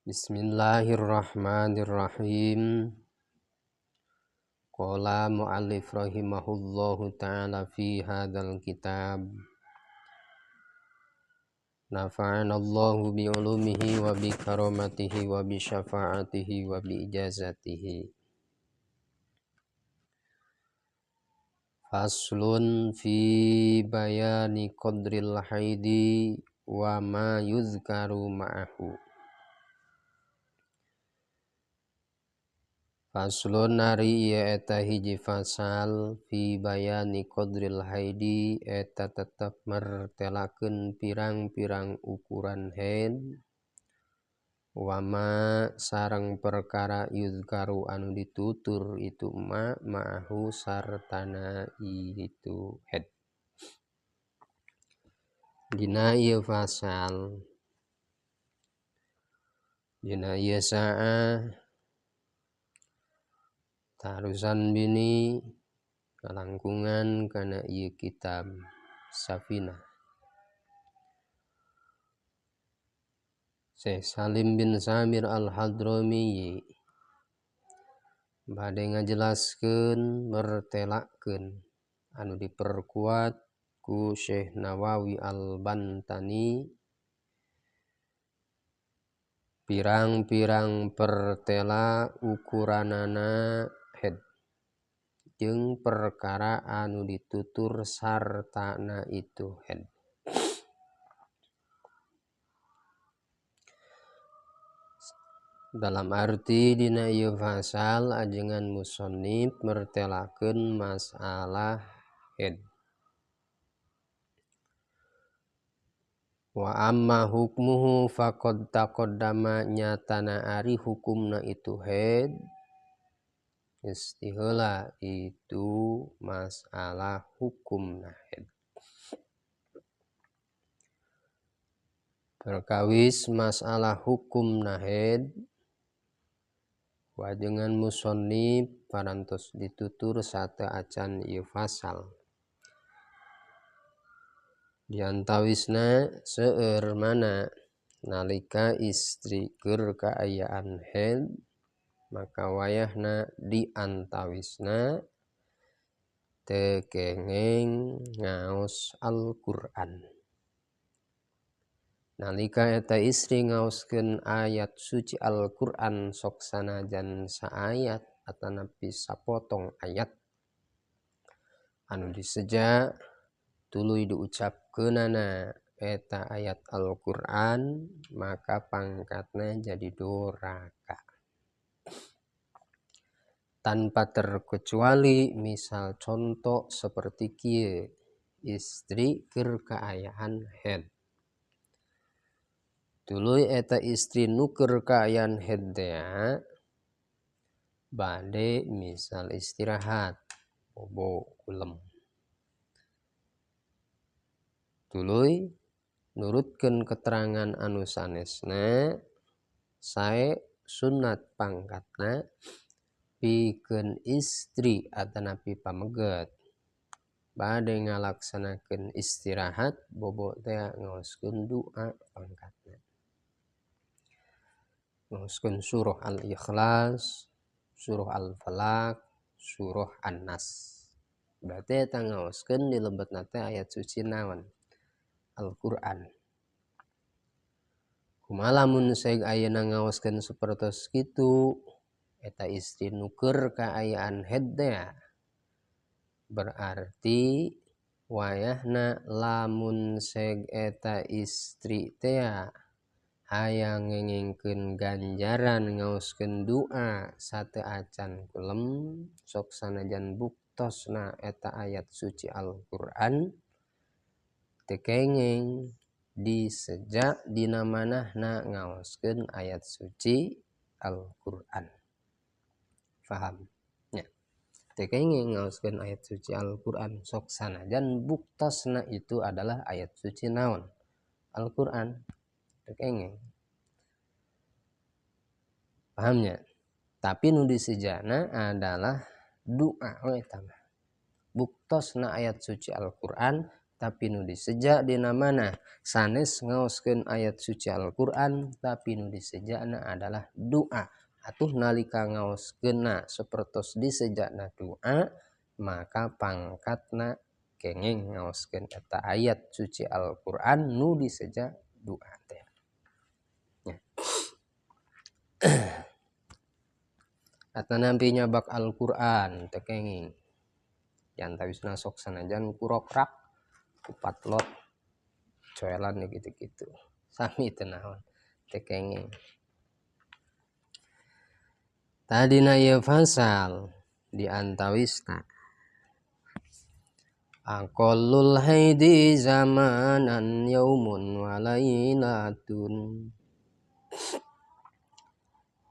Bismillahirrahmanirrahim. Qala mu'allif rahimahullahu ta'ala fi hadzal kitab. Nafa'anallahu bi'ulumihi wa bi karamatihi wa bi syafa'atihi wa bi ijazatihi. Faslun fi bayani qadril haidi wa ma yuzkaru ma'ahu. Faslun ari ieu eta hiji fasal fi bayani qadril haidi eta tetep mertelakeun pirang-pirang ukuran haid wa ma sareng perkara yuzkaru anu ditutur itu ma ma'ahu sartana itu haid. Dina ieu fasal dina ieu saah tarusan bini kalangkungan kana ieu kitab Safinah. Syekh Salim bin Samir Al-Hadrami bade ngajelaskeun mertelakeun anu diperkuat ku Syekh Nawawi Al-Bantani pirang-pirang pertela ukuranana haid jeung perkara anu ditutur sartana itu haid. Dalam arti dina ieu fasal ajengan musannif mertelakeun masalah haid. Wa amma hukmuhu faqad taqaddama nyatana ari hukumna itu haid geus diheula itu masalah hukumna haid. Perkawis masalah hukumna haid wajengan musannif parantos ditutur sateu acan ieu fasal. Diantawisna seueur mana nalika istri keur kaayaan haid maka wayahna diantawisna teu kengeng ngaos Al-Qur'an. Nalika eta istri ngaoskeun ayat suci Al-Qur'an sok sanajan saayat atanapi sapotong ayat anu diseja tuluy diucapkeunana eta ayat Al-Qur'an maka pangkatna jadi doraka. Tanpa terkecuali misal contoh seperti kieu istri keur kaayaan haid. Tuluy eta istri nu keur kaayaan haid teh bade misal istirahat bobo kulem. Tuluy nurutkeun keterangan anu sanesna sae sunat pangkatna pikeun istri atanapi pameget bade ngalaksanakeun istirahat bobo teh ngaoskeun doa pangkatna. Ngaoskeun surah Al-Ikhlas, surah Al-Falaq, surah An-Nas. Berarti eta ngaoskeun di lebetna teh ayat suci naon? Al-Qur'an. Kumaha lamun saeg ayeuna ngaoskeun sapertos kitu eta istri nu keur kaayaan haid teh berarti wayahna lamun saeg eta istri teh hayang ngengengkeun ganjaran ngaoskeun doa sateu acan kulem sok sanajan buktosna eta ayat suci Al-Qur'an teu kengeng diseja dina manahna ngaoskeun ayat suci Al-Qur'an. Faham nya? Teu kengeng ngaoskeun ayat suci Al-Qur'an sok sanajan buktosna itu adalah ayat suci naon? Al-Qur'an. Teu kengeng. Pahamnya? Tapi nu disejana adalah doa we eta mah. Buktosna ayat suci Al-Qur'an tapi nu diseja dina mana Sanes ngaoskeun ayat suci Al-Qur'an tapi nu disejana adalah doa. Atuh nalika ngaoskeunna sapertos disejana doa maka pangkatna kenging ngaoskeun eta ayat suci Al-Qur'an nu diseja doa teh. Ya. Atanampi nyabak Al-Qur'an teu kenging. Yantawisna sok sanajan kurokrak kupatlot coelan gitu-gitu. Sami teu naon teu kenging. Tadina ieu fasal di antawisna aqallul haidi zamanan yaumun wa lailatun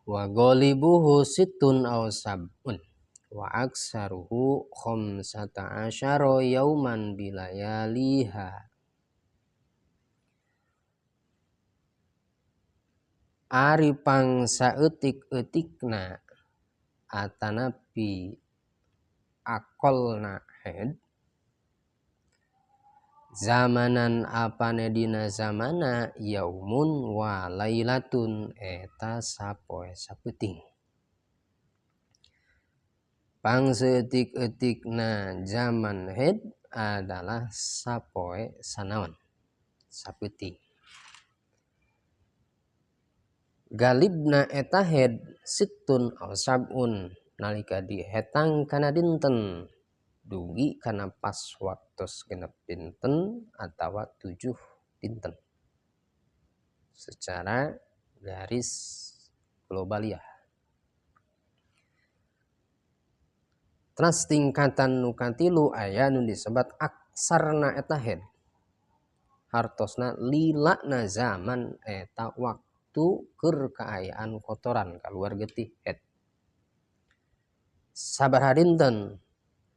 wa ghalibuhu sittun aw sab'un wa aksaruhu khamsata asyara yauman bilayaliha. Ari pangsa eutik-eutikna atanapi akolna haid zamanan apane dina zamana yaumun wa lailatun eta sapoe sapeuting. Pangseeutik-eutikna zaman haid adalah sapoe sanaon sapeuting. Galibna eta haid sittun aw sab'un nalika dihetang kana dinten dugi kana pas waktos genep dinten atawa 7 dinten secara garis globaliah. Terus tingkatan nu katilu aya nu disebat aksarna eta haid hartosna lilana zaman eta waktu keur kaayaan kotoran kaluar getih haid. Sabaraha dinten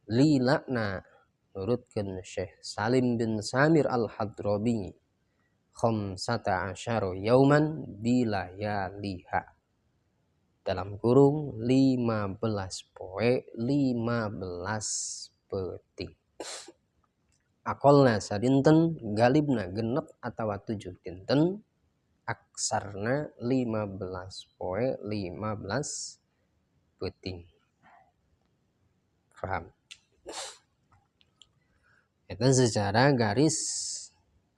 lilana nurutkeun Syekh Salim bin Samir Al-Hadrami khamsata asyara yauman bilayaliha dalam kurung 15 poe 15 peuting. Akolna sadinten galibna genep atawa 7 dinten aksarna 15 poe 15 peuting. Paham? Itu secara garis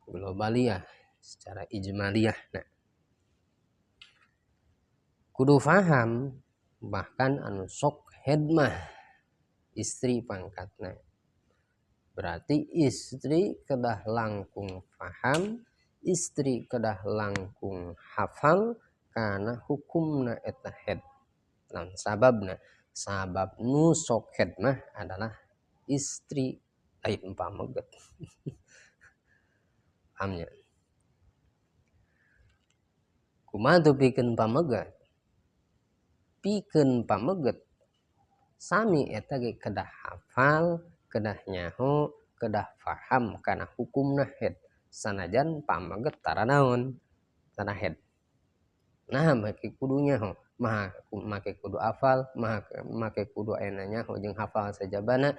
globaliyah, secara ijmaliyah. Nah, kudu faham bahkan anu sok hedmah istri pangkatna. Berarti istri kedah langkung faham, istri kedah langkung hafal karena hukumna eta head. Lan sababna, sabab nu sok hedmah adalah istri lain pameget. Pahamnya. Kumaha tuh pikeun pameget? Pikeun pameget sami eta ge kedah hafal, kedah nyaho, kedah faham kana hukumna head. Sanajan pameget tara naon? Tara head. Nah, make kudu nyaho, mah make kudu hafal, mah make kudu aya nyaho jeung hafal sajabana.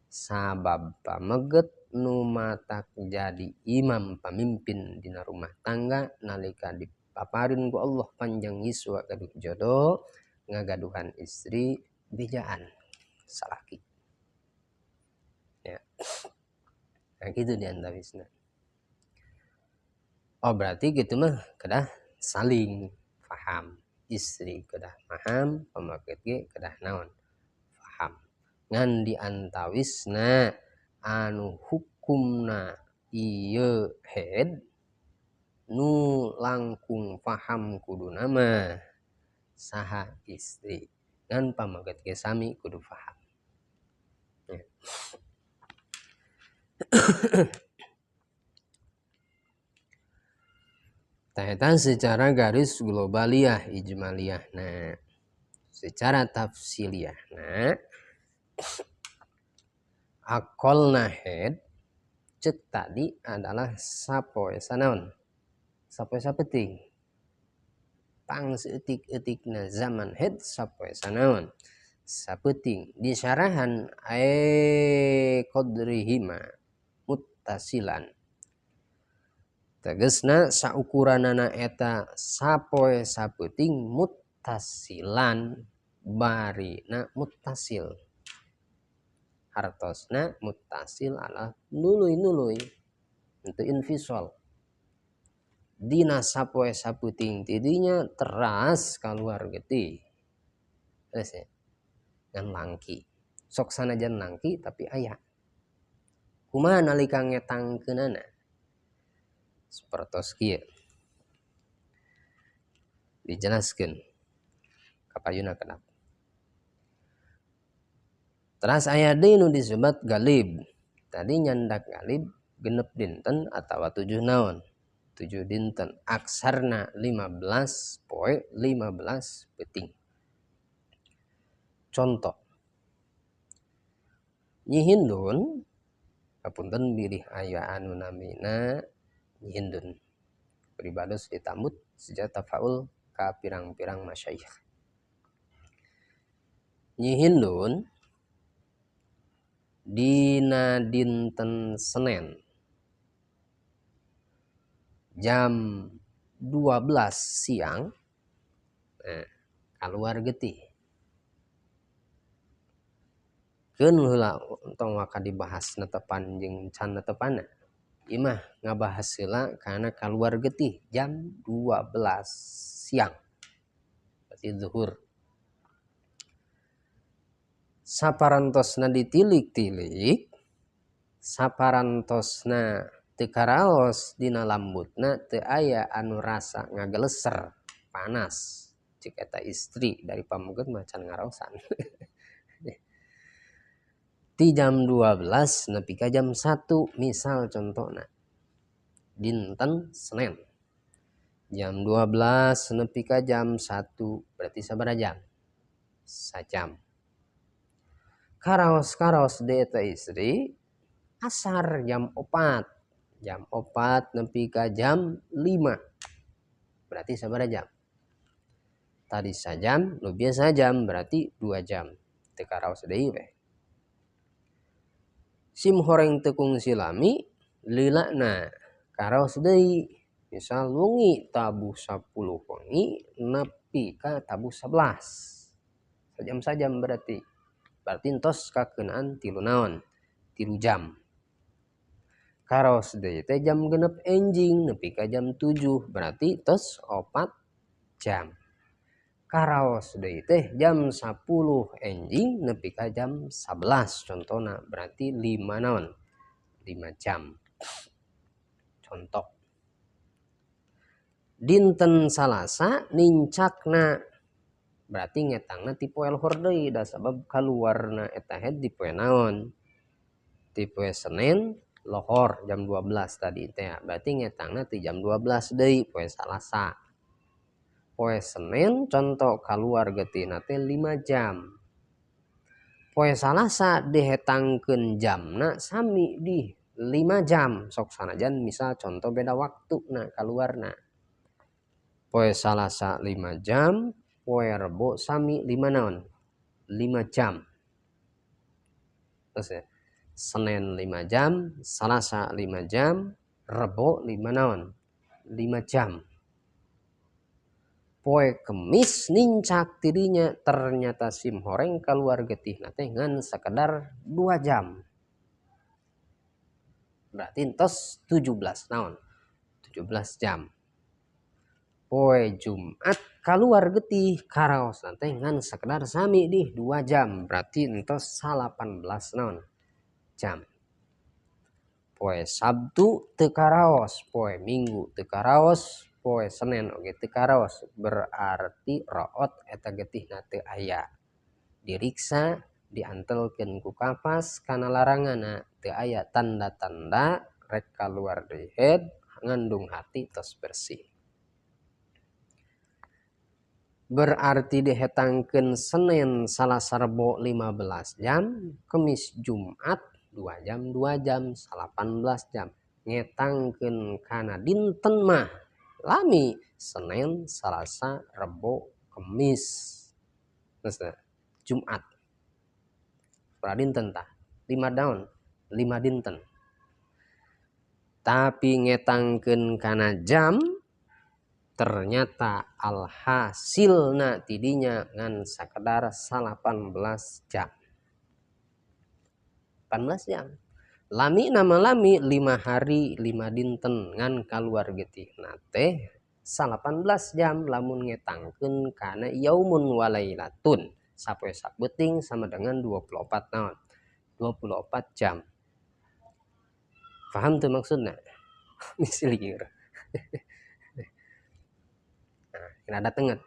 Sabab pameget nu matak jadi imam pamimpin dina rumah tangga nalika dipaparin ku Allah panjang yuswa gaduh jodoh ngagaduhan istri bejaan salaki. Ya. Nah gitu di antawisna. Oh berarti gitu mah kedah saling faham. Istri kedah paham, pameget ge kedah naon? Faham. Ngan di antawisna anu hukumna ieu head nu langkung faham kudu nama saha istri ngan pameget ge sami kudu faham. Ya. Eta secara garis globaliyah ijmaliyah. Nah, secara tafsiliyah. Nah, akolna head cek tadi adalah sapoe sanaon? Sapoe sapeting. Pang seutik-eutikna zaman head sapoe sanaon? Sapeting. Disyarahan ae qadrihima muttasilan. Tegesna saukuranana eta sapoe sapeuting muttasilan barina muttasil. Hartosna muttasil ala nuluy-nuluy itu infisol. Dina sapoe sapeuting tidinya teras keluar getih. Terus ya, ngan langki. Sok sanajan langki tapi aya. Kumaha nalika ngetangkeunana? Sapertos kieu. Dijelaskeun kapayuna kenapa. Teras aya deui nu disebat galib. Tadi nyandak galib genep dinten atawa 7 naon? 7 dinten. Aksarna 15 poe 15 peuting. Contoh. Nyi Hindun kapunten bilih aya anu namina Nyi Hindun. Pribados ditambut sejak tafaul ka pirang-pirang masyayikh. Nyi Hindun dina dinten Senin jam 12 siang, nah, keluar getih. Keun heula tong waka dibahas netepan jeung can netepana. Ieu mah ngabahas heula kana kaluar getih jam 12 siang. Berarti zuhur. Saparantosna ditilik-tilik, saparantosna teu karaos dina lambutna teu aya anu rasa ngageleser panas. Cik eta istri dari pameget mah can ngaraosan. Ti jam 12 nepi ka jam 1 misal contona. Dinten Senin. Jam 12 nepi ka jam 1 berarti sabaraha jam? Sajam. Karaos-karaos deui eta istri asar jam 4. Jam 4 nepi ka jam 5. Berarti sabaraha jam? Tadi sajam, nu biasa jam berarti 2 jam. Teu karaos deui we. Sim horeng teu kungsi lami lilana karaos deui. Misal wengi tabuh 10 wengi nepi ka tabuh 11. Sajam-sajam berarti. Berarti entos kakeunaan 3 naon? 3 jam. Karaos deui teh jam 6 enjing nepi ka jam 7 berarti tos 4 jam. Karaos deui teh jam 10 enjing nepi ka jam 11 contona berarti 5 naon? 5 jam. Contoh. Dinten Salasa nincakna berarti ngetangna ti poe lohor deui da sabab kaluarna eta head di poe naon? Di poe Senin lohor jam 12 tadi teh berarti ngetangna ti jam 12 deui poe Salasa. Poe Senin contoh kaluar getihna teh 5 jam. Poe Salasa dihetangkeun jamna sami di 5 jam sok sanajan misal contoh beda waktuna kaluarna. Poe Salasa 5 jam, poe Rebo sami 5 naon? 5 jam. Terus ya, Senin 5 jam, Salasa 5 jam, Rebo 5 naon? 5 jam. Poe Kemis nincak tirinya ternyata sim horeng keluar getihna teh ngan sekedar 2 jam. Berarti entos 17 naon? 17 jam. Poe Jumat keluar getih karaos teh ngan sekedar sami dih 2 jam berarti entos 18 naon? Jam. Poe Sabtu teu karaos, poe Minggu teu karaos, poe Senin oge teu karaos berarti root eta getihna teu aya. Diriksa diantelkeun ku kapas kana laranganna teu aya tanda-tanda rek kaluar deui head ngandung hati tos bersih. Berarti dihetangkeun Senin Salasa Rebo 15 jam, Kemis Jumat 2 jam 2 jam 18 jam. Ngetangkeun kana dinten mah lami Senin Salasa Rebo Kemis. Terus Jumat. Sabaraha dinten tah? 5 daun, 5 dinten. Tapi ngetangkeun kana jam ternyata alhasilna tidinya ngan sakedar 18 jam. 18 jam. Lami nama lami 5 hari 5 dinten ngan kaluar getihna teh 18 jam lamun ngetangkeun kana yaumun walailatun. Sapoe sabeuting sama dengan 24 naon? 24 jam. Paham tuh maksudnya? Misilir. Nah, ada tenget.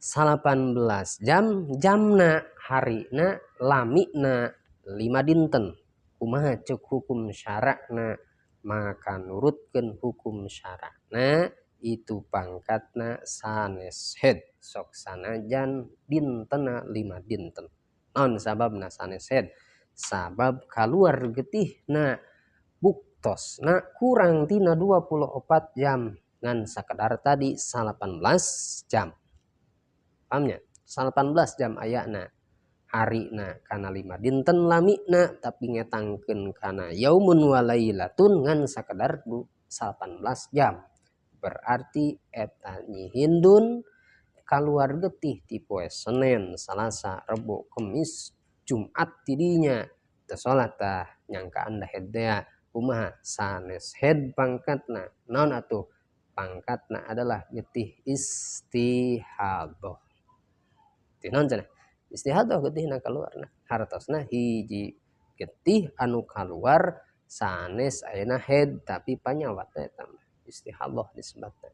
18 jam jamna harina lamina 5 dinten. Kumaha cek hukum syarakna, maka nurutkeun hukum syarakna itu pangkatna sanes head sok sanajan dintena 5 dinten. Naon sababna sanes head? Sabab kaluar getihna buktosna kurang tina 24 jam ngan sakedar tadi 18 jam. Pahamnya? 18 jam ayana harina kana 5 dinten lamina tapi ngetangkeun kana yaumun walailatun ngan sakedar 18 jam. Berarti eta Nyi Hindun kaluar getih ti poe Senin, Salasa, Rebo, Kemis, Jumat tidinya teu salat tah nyangkaan da head tea kumaha sanes head pangkatna naon atuh pangkatna adalah getih istihadah. Getih naon cenah? Istihadah getihna kaluarna hartosna hiji getih anu kaluar sanes ayeuna head tapi panyawat eta mah istihadah disebutna.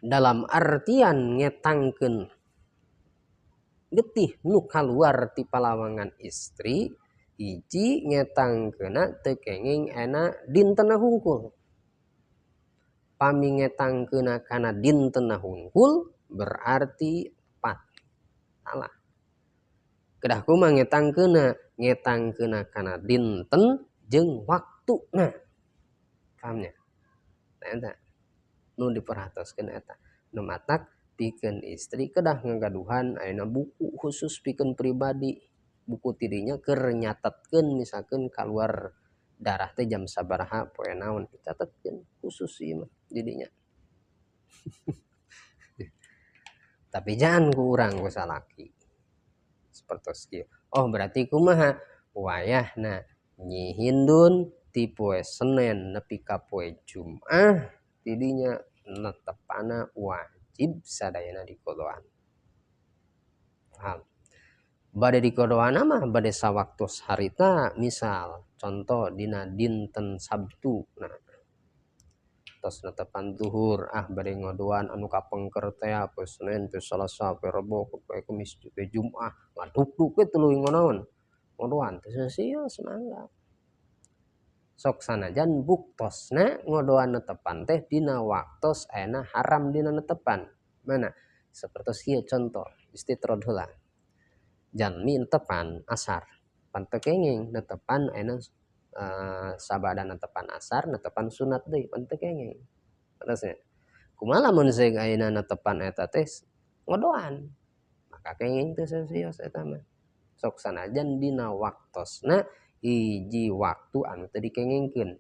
Dalam artian ngetangkeun getih nu kaluar ti palawangan istri hiji ngetangkeuna teu kenging ena dintena hungkul. Pami ngetangkeuna kana dintena hungkul berarti pat salah. Kedah kumaha ngetangkeuna? Ngetangkeuna kana dinten jeung waktuna. Pahamnya? Nah eta nu diperhatoskeun eta. Nu matak pikeun istri kedah ngagaduhan ayeuna buku khusus pikeun pribadi. Buku tidinya keur nyatetkeun misalkeun kaluar darah teh jam sabaraha poe naon dicatetkeun khusus ieu mah didinya. Tapi jangan ku urang ku salaki. Sapertos kieu. Oh berarti kumaha? Wayahna Nyi Hindun ti poe Senin nepi ka poe Jumat tidinya netepana wajib sadayana dikodoan. Paham? Bade dikodoan mah bade sawaktos harita misal contoh dina dinten Sabtu nah tos netepan zuhur ah bade ngodoan anu kapengker teh poe Senin poe Salasa poe Rebo poe Kemis poe Jumat ngaduk-duk we tuluy ngonaon ngodoan teh sia semangga sok sanajan buktosna ngodoan netepan teh dina waktos ayeuna haram dina netepan mana sapertos ieu contoh istitrod heula jalmi netepan asar pan teu kenging netepan ayeuna sabada netepan asar netepan sunat deui pan teu kenging terusnya kumaha lamun seung ayeuna netepan eta teh ngodoan maka kenging teu serius eta mah sok sanajan dina waktosna hiji waktu anu teu dikengingkeun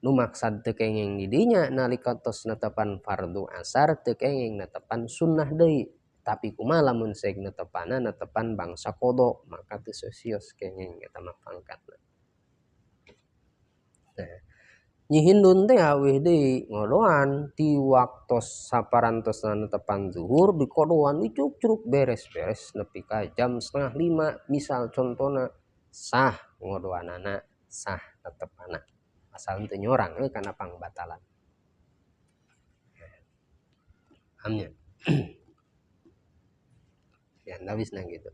nu maksad teu kenging di dinya nalika tos netepan fardu asar teu kenging netepan sunnah deui tapi kumaha lamun seung netepana netepan bangsa qada maka teu sosios kenging eta mah pangkatna. Nah, Nyi Hindun teh awih deui ngodoan ti waktos saparantosna netepan zuhur dikodoan dicuk-curuk beres-beres nepi ka jam 4:30 misal contona sah ngodoanana sah netepana asal teu nyorang we kana pangbatalan. Paham nya? Ya ndawisna gitu.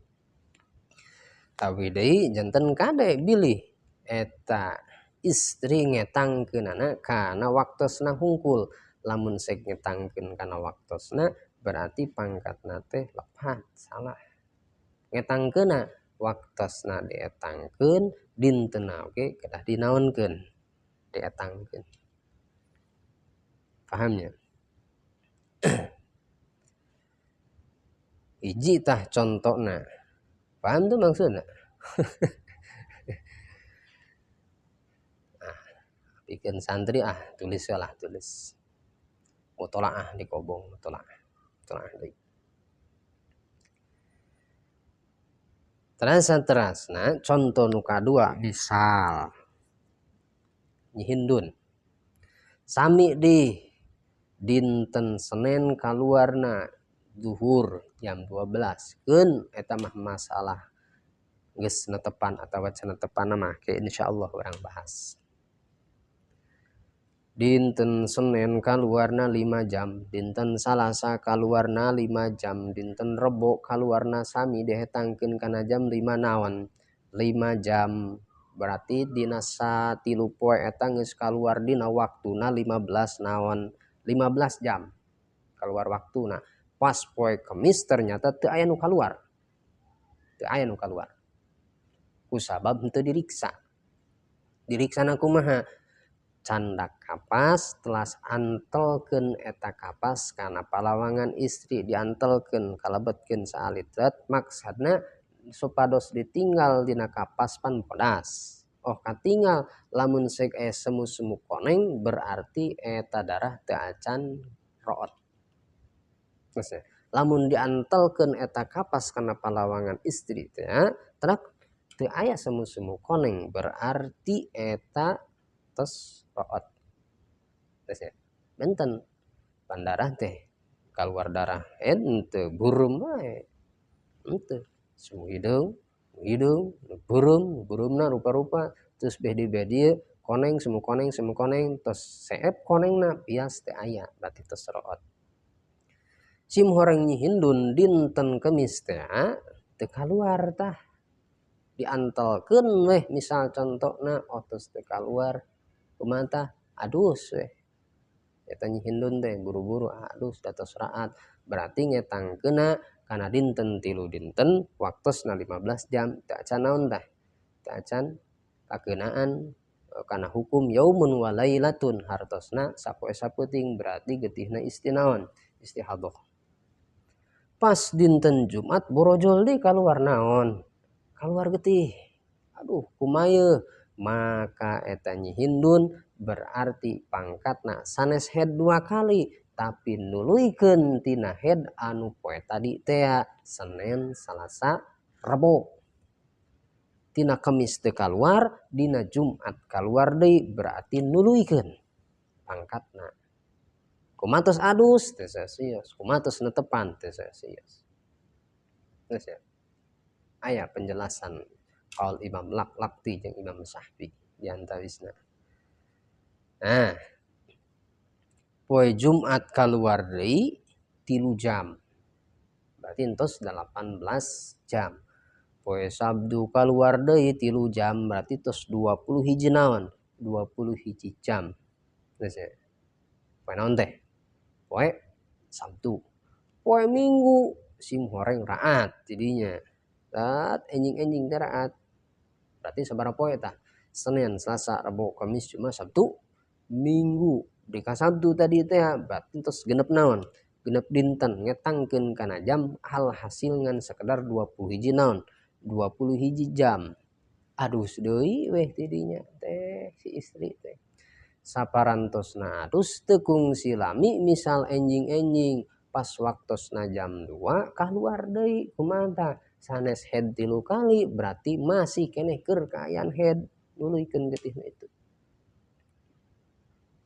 Tapi deui janten kade bilih eta istri ngetangkeunana kana waktosna hungkul lamun sek ngetangkeun kana waktosna berarti pangkatna teh lepat salah ngetangkeunna waktosna dietangkeun dintena oge kedah dinaonkeun dietangkeun. Pahamnya? Hiji tah contona. Paham tuh maksudna? Bikin santri ah tulis lah tulis. Mutolaah di kobong mutolaah. Mutolaah deui. Terus-terusna contoh nu kadua misal Nyi Hindun sami di dinten Senin kaluarna zuhur jam 12 keun eta mah masalah geus netepan atawa can netepan mah ke insyaallah urang bahas. Dinten Senin kaluarna 5 jam, dinten Salasa kaluarna 5 jam, dinten Rebo kaluarna sami dihetangkeun kana jam 5 naon? 5 jam. Berarti dina satilu poe eta geus kaluar dina waktuna 15 naon? 15 jam. Kaluar waktuna. Pas poe Kemis ternyata teu aya nu kaluar. Teu aya nu kaluar. Kusabab henteu diriksa. Diriksana kumaha? Candak kapas telas antelkeun eta kapas kana palawangan istri diantelkeun kalebetkeun saalitret maksadna supados ditinggal dina kapas pan bodas. Oh katinggal lamun sek semu-semu koneng berarti eta darah teu acan root. Geus ya. Lamun diantelkeun eta kapas kana palawangan istri teh trek teu aya semu-semu koneng berarti eta tos root. Geus ya. Benten pandarah teh kaluar darah henteu bureum bae. Henteu semu hideung, hideung, bureum, bureumna rupa-rupa terus bedi-bedi koneng semu koneng semu koneng tos seep konengna pias teh aya berarti tos root. Sim horeng Nyi Hindun dinten Kemis teh teu kaluar tah. Diantelkeun weh misal contona oh tos teu kaluar kumaha tah adus weh. Eta Nyi Hindun teh buru-buru adus da tos raat berarti ngetangkeunna kana dinten tilu dinten waktosna 15 jam teu acan naon tah teu acan kakeunaan kana hukum yaumun wa lailatun hartosna sapoe sapeuting berarti getihna istinaon istihadah. Pas dinten Jumat borojol deui kaluar naon kaluar getih aduh kumaha maka eta Nyi Hindun berarti pangkatna sanes head 2 kali tapi nuluykeun tina head anu poe tadi tea Senin Salasa Rebo tina Kemis teu kaluar dina Jumat kaluar deui berarti nuluykeun pangkatna kumaha tos adus teu sasios kumaha tos netepan teu sasios. Geus ya aya penjelasan qaul Imam Laqti jeung Imam Sahbi di antawisna. Nah, poe Jumat kaluar deui 3 jam. Berarti entos 18 jam. Poe Sabtu kaluar deui 3 jam berarti tos 20 hiji naon? 20 hiji jam. Geus ya. Poe naon teh? Poe Sabtu. Poe Minggu sim horeng raat jadinya. Tat enjing-enjing teh raat. Berarti sabaraha poe tah? Senin, Selasa, Rebo, Kamis, Jumat, Sabtu, Minggu. Di ka Sabtu tadi teh berarti tos genep naon? Genep dinten ngetangkeun kana jam alhasil ngan sekedar 20 hiji naon? 20 hiji jam. Aduh deui weh tidinya teh si istri teh. Saparantosna adus teu kungsi lami misal enjing-enjing pas waktosna jam 2 kaluar deui kumaha tah? Sanes head 3 kali berarti masih keneh keur kaayaan head nuluykeun getihna itu.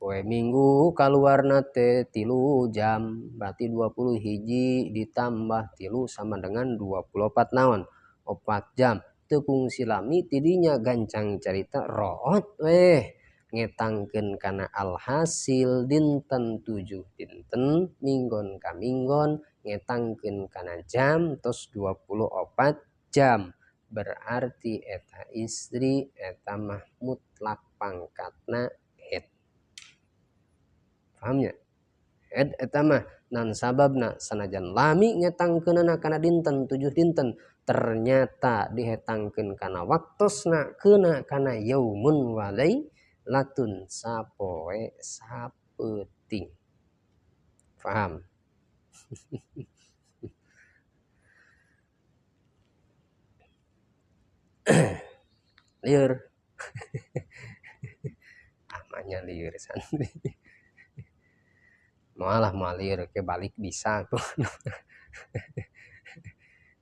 Poe Minggu kaluarna teh 3 jam berarti 20 hiji ditambah 3 sama dengan 24 naon? 4 jam. Teu kungsi lami tidinya gancang carita root weh ngetangkeun kana alhasil dinten 7 dinten minggon ka minggon ngetangkeun kana jam tos 24 jam berarti eta istri eta mah mutlak pangkatna head. Pahamnya? Head eta mah nan sababna sanajan lami ngetangkeunana kana dinten 7 dinten ternyata dihetangkeun kana waktosna keuna kana yaumun walai latun sapoe sapeuting. Paham? Liur. Ah Nya lieur santri. Moal lah moal lieur ke balik bisa tuh.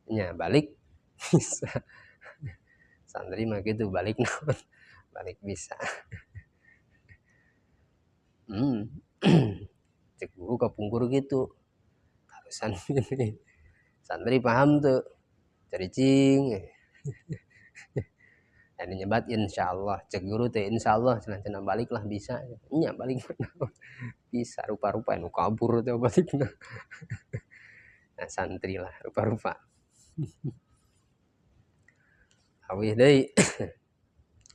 Nya balik bisa. Santri mah gitu balik naon? Balik bisa. Cek guru kapungkur gitu. Tarusan ini. Santri paham tuh. Caricing. Dan nyebat insyaallah. Cek guru teh insyaallah cenah-cenah baliklah bisa. Nya balik bisa rupa-rupa nu kabur teh balikna. Nah santri lah rupa-rupa. Awih deui.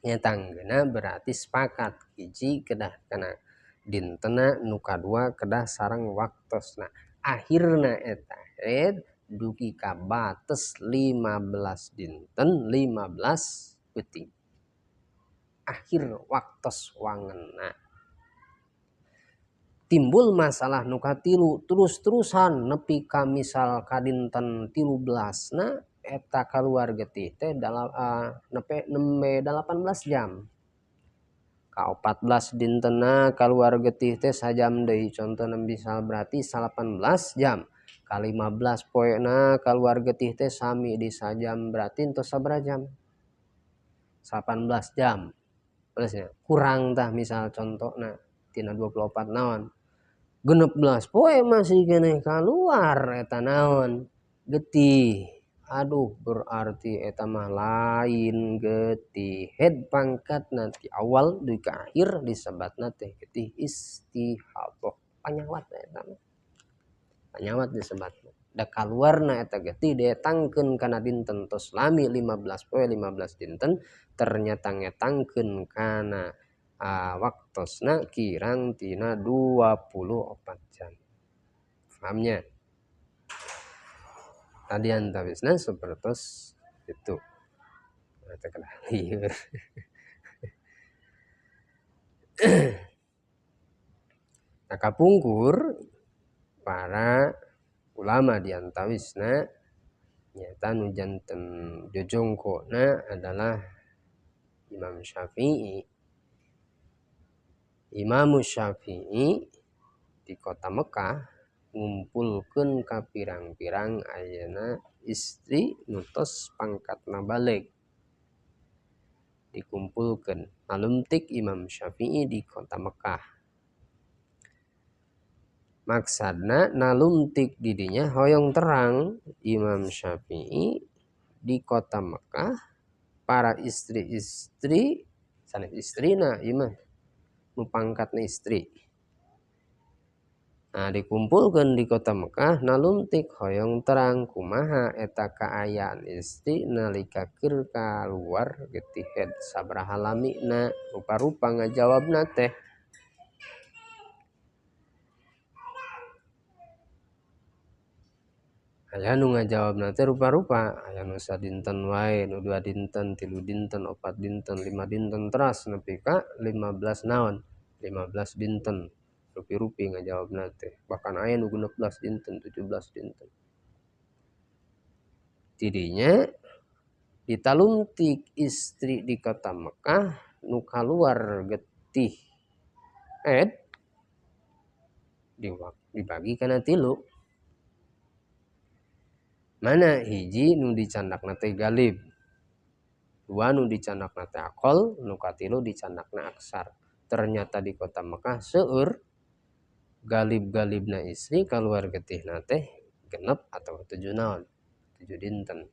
Nya tanggeuna berarti sepakat hiji kedah kana dintena nu kadua kedah sareng waktosna. Akhirna eta haid dugi ka bates 15 dinten 15 peuting. Akhir waktos wangenna. Timbul masalah nu katilu terus-terusan nepi ka misal ka dinten 13na eta kaluar getih teh nepi nembe 18 jam. Ka 14 dintena kaluar getih teh sajam deui contohna misal berarti 18 jam. Ka 15 poena kaluar getih teh sami di sajam berarti entos sabaraha jam? 18 jam. Terusnya kurang tah misal contohna tina 24 naon? 16 poe masih keneh kaluar eta naon? Getih. Aduh berarti eta mah lain getih. Head pangkat nanti awal dugi ka akhir disebatna teh getih istihadhah. Panyawat eta mah. Panyawat disebatna. Da kaluarna eta getih dietangkeun kana dinten tos lami 15 poe 15 dinten ternyata ngetangkeun kana waktosna kirang tina 24 jam. Pahamnya? Tadi antawisna sepertos itu. Nah, terkenal liur. Nah, kapungkur para ulama di antawisna nyata nu janten jojongkona adalah Imam Syafi'i. Imam Syafi'i di kota Mekah ngumpulkeun ka pirang-pirang ayeuna istri nu tos pangkatna baleg. Dikumpulkeun naluntik Imam Syafi'i di kota Mekah. Maksadna naluntik didinya hoyong terang Imam Syafi'i di kota Mekah para istri-istri sanes istrina ieu mah nu pangkatna istri. Nah, dikumpulkeun di kota Mekah naluntik hoyong terang kumaha eta kaayaan istri nalika keur kaluar getih head sabaraha lamina rupa-rupa ngajawabna teh. Aya nu ngajawabna teh rupa-rupa, aya nu sadinten wae, nu 2 dinten, 3 dinten, 4 dinten, 5 dinten teras nepi ka 15 naon? 15 dinten. Rupi-rupi ngajawabna teh. Bahkan aya nu 16 dinten, 17 dinten. Tidinya ditaluntik istri di kota Mekah nu kaluar getih ed dibagi kana 3. Mana hiji nu dicandakna teh galib, 2 nu dicandakna teh akol, nu katilu dicandakna aksar. Ternyata di kota Mekah seueur galib-galibna istri kaluar getihna teh genep atau 7 naon, 7 dinten.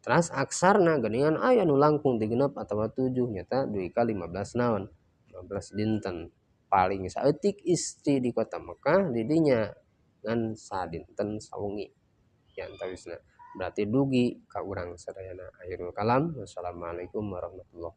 Teras aksarna geuningan aya nu langkung ti genep atawa 7 nyata dugi ka 15 naon, 15 dinten. Paling saeutik istri di kota Mekah didinya ngan sadinten sawengi. Ya antawisna berarti dugi ka urang sadayana. Akhirul kalam, wassalamualaikum warahmatullahi.